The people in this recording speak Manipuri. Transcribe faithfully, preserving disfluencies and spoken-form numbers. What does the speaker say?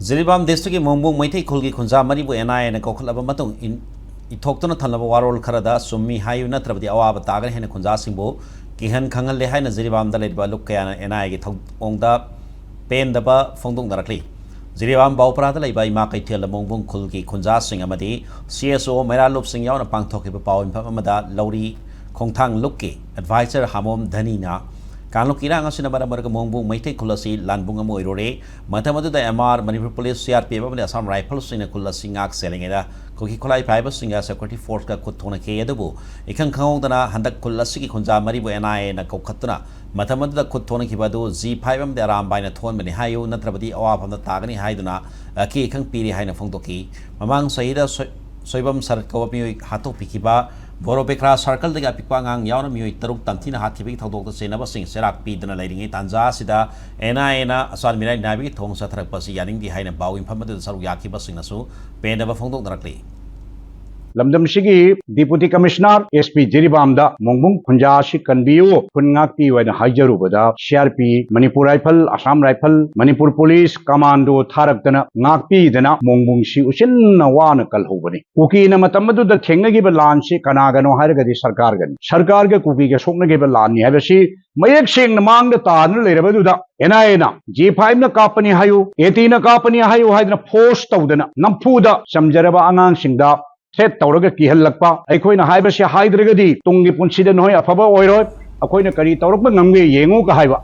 ꯖꯤꯔꯤꯕꯥꯝ ꯗꯤꯁꯇ꯭ꯔꯤꯛꯀꯤ ꯃꯣꯡꯕꯨꯡ ꯃꯩꯇꯩ ꯈꯨꯜꯒꯤ ꯈꯨꯟꯖꯥ ꯃꯔꯤꯕꯨ ꯑꯦꯟ ꯑꯥꯏ ꯑꯦꯅ ꯀꯧꯈꯠꯂꯕ ꯃꯇꯨꯡ ꯏꯟ-, ꯏꯊꯣꯛꯇꯨꯅ ꯊꯝꯂꯕ ꯋꯥꯔꯣꯜ ꯈꯔꯗ ꯆꯨꯝꯃꯤ ꯍꯥꯏꯌꯨ ꯅꯠꯇ꯭ꯔꯕꯗꯤ ꯑꯋꯥꯕ ꯇꯥꯒꯅꯤ ꯍꯥꯏꯅ ꯈꯨꯟꯖꯥꯁꯤꯡꯕꯨ ꯀꯤꯍꯟ ꯈꯪꯍꯜꯂꯦ ꯍꯥꯏꯅ ꯖꯤꯔꯤꯕꯥꯝꯗ ꯂꯩꯔꯤꯕ ꯂꯨꯞ ꯀꯌꯥꯅ ꯑꯦꯟ ꯑꯥꯏ ꯑꯦꯒꯤ ꯊꯧꯑꯣꯡꯗ ꯄꯦꯟꯗꯕ ꯐꯣꯡꯗꯣꯛꯅꯔꯛꯂꯤ꯫ ꯖꯤꯔꯤꯕꯥꯝ ꯕꯥꯎꯄ꯭ꯔꯥꯗ ꯂꯩꯕ ꯏꯃꯥ ꯀꯩꯊꯦꯜꯗ ꯃꯣꯡꯕꯨꯡ ꯈꯨꯜꯒꯤ ꯈꯨꯟꯖꯥꯁꯤꯡ ꯑꯃꯗꯤ ꯁꯤ ꯑꯦꯁ ꯑꯣ ꯃꯩꯔꯥ ꯂꯨꯞꯁꯤꯡ ꯌꯥꯎꯅ ꯄꯥꯡꯊꯣꯛꯈꯤꯕ ꯄꯥꯎ ꯃꯤꯐꯝ ꯑꯃꯗ ꯂꯧꯔꯤ ꯈꯣꯡꯊꯥꯡ ꯂꯨꯞꯀꯤ ꯑꯦꯗꯚꯥꯏꯖꯔ ꯍꯥꯃꯣꯝ ꯙꯅꯤꯅ ꯀꯥꯡꯂꯨꯞꯀꯤ ꯏꯔꯥꯡ ꯑꯁꯤꯅ ꯃꯔꯝ ꯑꯣꯏꯔꯒ ꯃꯣꯡꯕꯨꯡ ꯃꯩꯇꯩ ꯈꯨꯜ ꯑꯁꯤ ꯂꯥꯟꯕꯨꯡ ꯑꯃ ꯑꯣꯏꯔꯨꯔꯦ꯫ ꯃꯇꯝ ꯑꯗꯨꯗ ꯑꯦꯝ ꯑꯥꯔ, ꯃꯅꯤꯄꯨꯔ ꯄꯨꯂꯤꯁ, ꯁꯤ ꯑꯥꯔ ꯄꯤ ꯑꯦꯐ ꯑꯃꯗꯤ ꯑꯁꯥꯝ ꯔꯥꯏꯐꯜꯁꯤꯡꯅ ꯈꯨꯜ ꯑꯁꯤ ꯉꯥꯛ ꯁꯦꯜꯂꯤꯉꯩꯗ ꯀꯨꯀꯤ ꯈꯨꯠꯂꯥꯏ ꯄꯥꯏꯕꯁꯤꯡꯒ ꯁꯦꯀ꯭ꯌꯨꯔꯤꯇꯤ ꯐꯣꯔꯁꯀ ꯈꯨꯠ ꯊꯣꯛꯅꯈꯤ꯫ ꯑꯗꯨꯕꯨ ꯏꯈꯪ ꯈꯪꯍꯧꯗꯅ ꯍꯟꯗꯛ ꯈꯨꯜ ꯑꯁꯤꯒꯤ ꯈꯨꯟꯖꯥ ꯃꯔꯤꯕꯨ ꯑꯦꯟ ꯑꯥꯏ ꯑꯦꯅ ꯀꯧꯈꯠꯇꯨꯅ ꯃꯇꯝ ꯑꯗꯨꯗ ꯈꯨꯠ ꯊꯣꯛꯅꯈꯤꯕ ꯑꯗꯨ ꯖꯤ ꯐꯥꯏꯚ ꯑꯃꯗꯤ ꯑꯔꯥꯝꯕꯥꯏꯅ ꯊꯣꯛꯍꯟꯕꯅꯤ ꯍꯥꯏꯌꯨ, ꯅꯠꯇ꯭ꯔꯕꯗꯤ ꯑꯋꯥꯐꯝꯗ ꯇꯥꯒꯅꯤ ꯍꯥꯏꯗꯨꯅ ꯑꯀꯤ ꯏꯈꯪ ꯄꯤꯔꯤ ꯍꯥꯏꯅ ꯐꯣꯡꯗꯣꯛꯈꯤ꯫ ꯃꯃꯥꯡ ꯆꯍꯤꯗ ꯁꯣꯏ-, ꯁꯣꯏꯕꯝ ꯁꯔꯠ ꯀꯧꯕ ꯃꯤꯑꯣꯏ ꯍꯥꯠꯇꯣꯛꯄꯤꯈꯤꯕ, ꯕꯣꯔꯣ ꯕꯦꯈ꯭ꯔꯥ ꯁꯥꯔꯀꯜꯗꯒꯤ ꯑꯄꯤꯛꯄ ꯑꯉꯥꯡ ꯌꯥꯎꯅ ꯃꯤꯑꯣꯏ ꯇꯔꯨꯛ ꯇꯝꯊꯤꯅ ꯍꯥꯠꯈꯤꯕꯒꯤ ꯊꯧꯗꯣꯛꯇ ꯆꯦꯟꯅꯕꯁꯤꯡ ꯆꯩꯔꯥꯛ ꯄꯤꯗꯨꯅ ꯂꯩꯔꯤꯉꯩ ꯇꯥꯟꯖꯥ ꯑꯁꯤꯗ ꯑꯦꯟ ꯑꯥꯏ ꯑꯦꯅ ꯑꯆꯥꯟ ꯃꯤꯔꯥꯏ ꯅꯥꯏꯕꯒꯤ ꯊꯧꯑꯣꯡ ꯆꯠꯊꯔꯛꯄ ꯑꯁꯤ ꯌꯥꯅꯤꯡꯗꯦ ꯍꯥꯏꯅ ꯄꯥꯎ ꯃꯤꯐꯝ ꯑꯗꯨꯗ ꯁꯔꯨꯛ ꯌꯥꯈꯤꯕꯁꯤꯡꯅꯁꯨ ꯄꯦꯟꯗꯕ ꯐꯣꯡꯗꯣꯛꯅꯔꯛꯂꯤ꯫ ꯂꯝꯗꯝꯁꯤꯒꯤ ꯗꯤꯄꯨꯇꯤ ꯀꯃꯤꯁꯅꯔ ꯑꯦꯁ ꯄꯤ ꯖꯤꯔꯤꯕꯥꯝꯗ ꯃꯣꯡꯕꯨꯡ ꯈꯨꯟꯖꯥ ꯑꯁꯤ ꯀꯟꯕꯤꯌꯨ, ꯈꯨꯟ ꯉꯥꯛꯄꯤꯌꯨ ꯍꯥꯏꯅ ꯍꯥꯏꯖꯔꯨꯕꯗ C R P, Manipur rifle, Assam rifle, Manipur police commando ꯊꯥꯔꯛꯇꯅ ꯉꯥꯛꯄꯤꯗꯅ ꯃꯣꯡꯕꯨꯡꯁꯤ ꯎꯆꯤꯟꯅ ꯋꯥꯅ ꯀꯜꯍꯧꯕꯅꯤ꯫ ꯀꯨꯀꯤꯅ ꯃꯇꯝ ꯑꯗꯨꯗ ꯊꯦꯡꯅꯈꯤꯕ ꯂꯥꯟꯁꯤ ꯀꯅꯥꯒꯅꯣ ꯍꯥꯏꯔꯒꯗꯤ ꯁꯔꯀꯥꯔꯒꯅꯤ꯫ ꯁꯔꯀꯥꯔꯒ ꯀꯨꯀꯤꯒ ꯁꯣꯛꯅꯈꯤꯕ ꯂꯥꯟꯅꯤ ꯍꯥꯏꯕꯁꯤ ꯃꯌꯦꯛ ꯁꯦꯡꯅ ꯃꯥꯡꯗ ꯇꯥꯗꯨꯅ ꯂꯩꯔꯕꯗꯨꯗ ꯑꯦꯟ ꯑꯥꯏ ꯑꯦꯅ ꯖꯤ ꯐꯥꯏꯚꯅ ꯀꯥꯞꯄꯅꯤ ꯍꯥꯏꯌꯨ, ꯑꯦ ꯇꯤꯅ ꯀꯥꯞꯄꯅꯤ ꯍꯥꯏꯌꯨ ꯍꯥꯏꯗꯅ ꯐꯣꯔꯁ ꯇꯧꯗꯅ ꯅꯝꯐꯨꯗ ꯆꯝꯖꯔꯕ ꯑꯉꯥꯡꯁꯤꯡꯗ ꯊ꯭ꯔꯦꯠ ꯇꯧꯔꯒ ꯀꯤꯍꯜꯂꯛꯄ, ꯑꯩꯈꯣꯏꯅ ꯍꯥꯏꯕꯁꯤ ꯍꯥꯏꯗ꯭ꯔꯒꯗꯤ ꯇꯨꯡꯒꯤ ꯄꯨꯟꯁꯤꯗ ꯅꯈꯣꯏ ꯑꯐꯕ ꯑꯣꯏꯔꯣꯏ, ꯑꯩꯈꯣꯏꯅ ꯀꯔꯤ ꯇꯧꯔꯛꯄ ꯉꯝꯒꯦ ꯌꯦꯡꯉꯨꯒ ꯍꯥꯏꯕ